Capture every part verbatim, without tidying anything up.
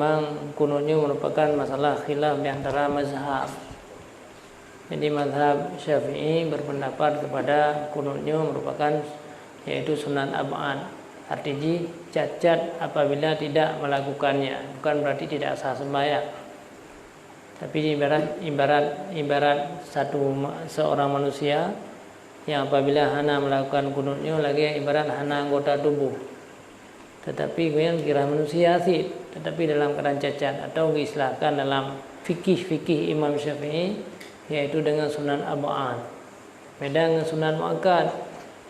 Memang kunut nyoe merupakan masalah khilaf di antara mazhab. Jadi mazhab Syafi'i berpendapat kepada kunut nyoe merupakan, yaitu sunat ab'ad. Arti jih cacat apabila tidak melakukannya, bukan berarti tidak sah sembahyang. Tapi ibarat ibarat ibarat satu ma- seorang manusia yang apabila hana melakukan kunut nyoe lagèe ibarat hana anggota tubuh. Tetapi gobnyan kira manusia cit, tetapi dalam keadaan cacat atau geuistilahkan dalam fikih-fikih Imam Syafi'i, yaitu dengan sunat ab'ad. Beda dengan sunat muakkad,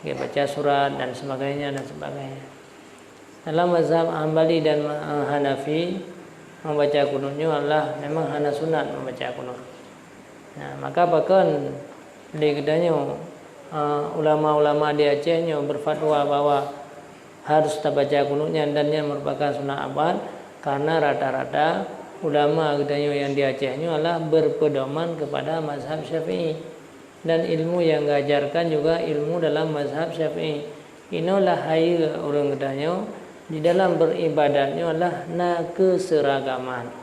geubaca surat dan sebagainya dan sebagainya. Dalam mazhab Hambali dan ma- Hanafi, membaca kunut nyoe adalah memang hana sunat membaca kunut. Nah, maka pakon lé geutanyoe, eh, ulama-ulama di Aceh nyoe berfatwa bahwa harus tabaca kunut nyan dan nyan merupakan sunat ab'ad, karena rata-rata ulama geutanyoe nyang di Aceh nyoe adalah berpedoman kepada mazhab Syafi'i. Dan ilmu yang diajarkan juga ilmu dalam mazhab Syafi'i. Inoe lah hayeue ureuëng geutanyoe di dalam beribadat nyoe lah na keseragaman.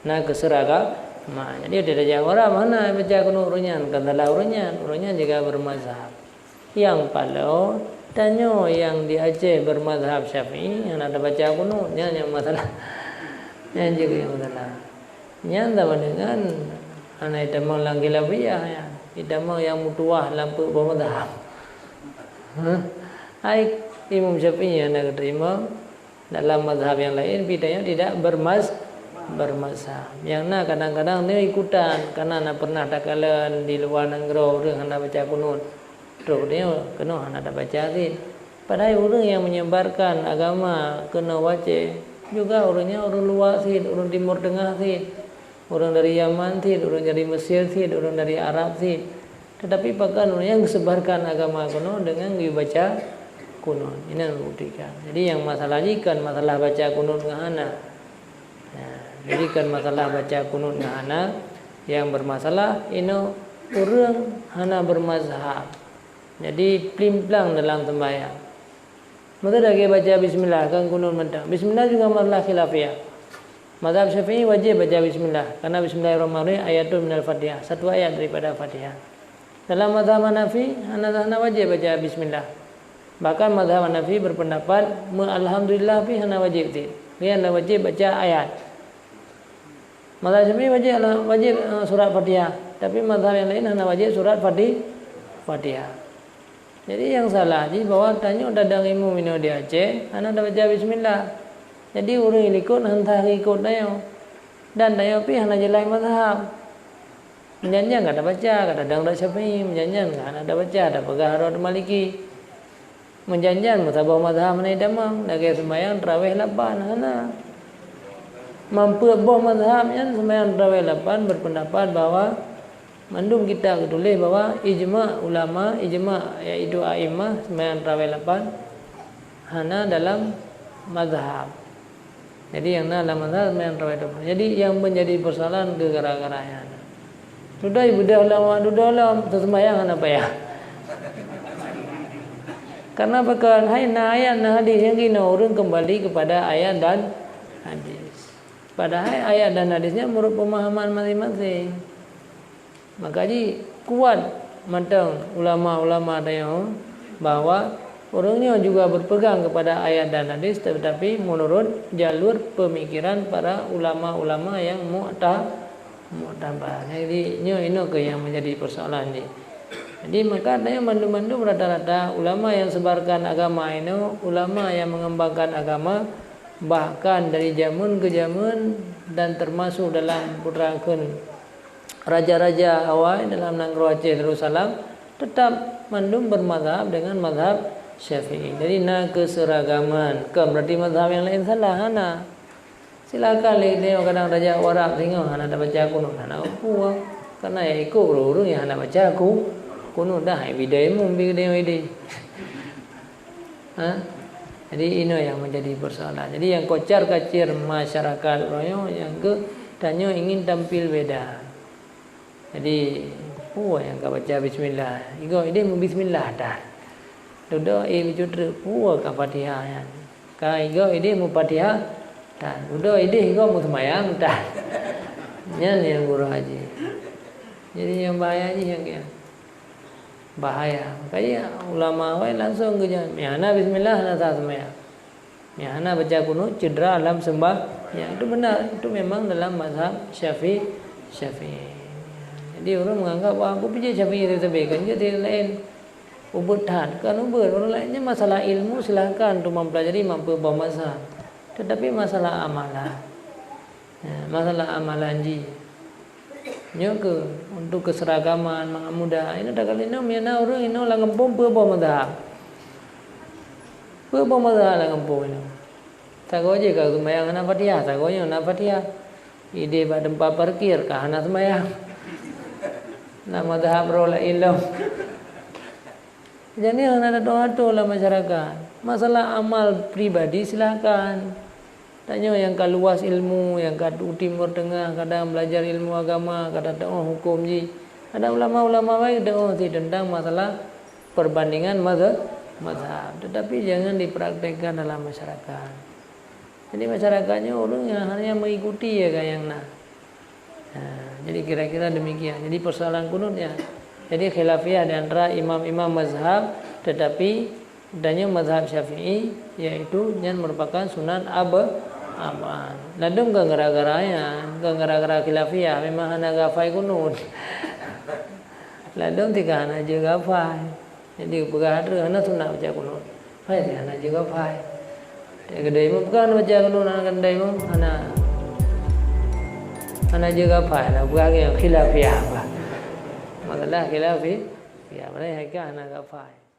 Na keseragaman. Jadi, di raja Arab hana baca kunut ureuëng nyan, kan salah ureuëng nyan. Ureuëng nyan juga bermazhab. Nyang paloe, tanyoe nyang di Aceh bermazhab Syafi'i, hana tabaca kunut, nyan nyang masalah. Nyan jeuet nyang masalah. Nyan sama dengan hana itamong lam khilafiyah, ya. Itamong nyang meutuwah lam peuet boh mazhab. Hah? Hai Imam Syafi'i hana geutarima, dalam mazhab yang lain, pih tanyoe tidak bermaz-, bermazhab. Yang na kadang-kadang nyoe ikutan, karena na pernah takalon di luar nanggroe ureuëng hana baca kunut. Trok nyoe keunoe hana tabaca cit. Padahai ureuëng yang menyebarkan agama keunoe u Aceh juga ureuëng nyan ureuëng luwa cit, ureuëng Timur Tengah cit, ureuëng dari Yaman cit, ureuëng dari Mesir cit, ureuëng dari Arab cit. Tetapi pakon ureuëng nyan geusebarkan agama keunoe dengan geubaca kunut. Ini membuktikan. Jadi yang masalah jih kon masalah baca kunut ngon hana. Nah, jadi kon masalah baca kunut ngon hana, yang bermasalah inoe ureuëng hana bermazhab. Jadi plimplang dalam sembahyang. Maka lagée baca bismillah kon kunut mantong. Bismillah juga masalah khilafiyah. Mazhab Syafi'i wajib baca bismillah, karena bismillahirrahmanirrahim ayatun minal Fatihah, satu ayat daripada Fatihah. Dalam mazhab Hanafi, hana, hana wajib baca bismillah. Bahkan mazhab Hanafi berpendapat, me-, alhamdulillah pih hana wajib cit. Yang hana wajib baca ayat. Mazhab Syafi'i wajib, wajib, eh, surat Fatihah. Tapi mazhab yang lain hana wajib surat Fati-, Fatihah. Jadi yang salah jih bahwa tanyoe tadong imum inoe di Aceh, hana tabaca bismillah. Jadi ureuëng likot hana ikot tanyoe. Dan tanyoe pih hana jeulaih mazhab. Meujan-jan ka tabaca, ka tadong rot Syafi'i, meujan-jan ka hana tabaca, tapeugah rot Maliki. Meujan-jan meusaboh mazhab hana itamong, lagée seumayang tarawih lapan, hana. Meupeue boh mazhab nyan seumayang tarawih lapan berpendapat bahwa mandum kitab geutuléh bahwa ijma ulama, ijma yaitu a'immah seumayang tarawih lapan hana dalam mazhab. Jadi yang na lam mazhab seumayang tarawih dua puluh. Jadi yang menjadi persoalan ke gara-gara nyan. Sudah ibadah lom, dudoe lom, seumayang hana payah. Karena pakon hai na ayat na hadis nyang inoe ureuëng kembali kepada ayat dan hadis. Padahai ayat dan hadisnya menurut pemahaman masing-masing. Maka jih kuat mantong ulama-ulama tanyoe bahwa ureuëng nyoe juga berpegang kepada ayat dan hadis, tetapi menurut jalur pemikiran para ulama-ulama yang mu'ta-, mu'tabar. Jadi nyoe inoe keuh yang menjadi persoalan jih. Jadi maka tanyoe mandum-mandum rata-rata ulama yang sebarkan agama inoe, ulama yang mengembangkan agama bahkan dari zaman ke zaman dan termasuk dalam putra kheun raja-raja awai dalam nanggroe Aceh Darussalam tetap mandum bermazhab dengan mazhab Syafi'i. Jadi na keseragaman. Kon berarti mazhab yang lain salah, hana. Silakan lé nyoe kadang raja Arab singoh hana tabaca kunut, hana peue. Karena ya ikut ureuëng-ureuëng yang hana baca ku-, kunut dah, hai bidai mum bidai ideh. Ha? Jadi inoe yang menjadi persoalan. Jadi yang kocar-kacir masyarakat royo yang ke tanyoe ingin tampil beda. Jadi, peue nyang ka baca bismillah? Igoe ideh meubismillah dah. Dudoe, eh, bicutreuk, peue ka Fatihah nyan? Ka igoe ideh meufatihah, Tan, udah idéh gob meuseumayang tan. Nyan nyang gurah jih. Jadi nyang bahaya jih nyang kian. Bahaya. Makanya ulama awai langsung geujan. Meuhana bismillah hana sah seumayang. Meuhana baca kunut cedera lam sembah. Ya, itu benar. Itu memang dalam mazhab Syafi'i. Syafi'i. Jadi orang menganggap wah aku pijak Syafi'i tetapi kan jadi lain. Ubit that kan ubit. Orang lainnya masalah ilmu silahkan untuk mempelajari mampu bawa mazhab. Tetapi masalah amalan, ya, masalah amalan jih. Nyoe keuh untuk keseragaman mangat mudah. Inoe takalon inoe, meunan ureuëng inoe lam gampông peue boh mazhab. Peue boh mazhab lam gampông inoe. Sagoe jih ka seumayang hana Fatihah, sagoe nyoe na Fatihah. Idéh bak teumpat parkir ka hana seumayang. Na mazhab roh laén lom. Jadi hana tato-ato lam masyarakat. Masalah amal pribadi silahkan. Tanyoe nyang ka luas ilmu, nyang ka u Timur Tengah, kadang belajar ilmu agama, kadang teuoh huköm jih. Ada ulama-ulama laén teuoh cit tentang masalah perbandingan mazhab, mazhab. Tetapi jangan dipraktekkan dalam masyarakat. Jadi masyarakat nyoe ureuëng nyang hanya mengikuti ya kan nyang na. Ha, jadi kira-kira demikian. Jadi persoalan kunut ya. Jadi khilafiyah di antara imam-imam mazhab, tetapi tanyoe mazhab Syafi'i, yaitu nyan merupakan sunat ab-, ab'ad. Ladôm kon gara-gara nyan, kon gara-gara khilafiyah memang hana geuhafai kunut. Ladôm tika hana jeuet geuhafai. Jadi peugah treuk hana sunat baca kunut. Hai dia hana jeuet geuhafai. Dia keudai imum peugah hana baca kunut, hana keudai imum hana. Hana jeuet geuhafai lah peugah lagée khilafiyah bah. Masalah khilafiyah, padahai hai ka hana geuhafai.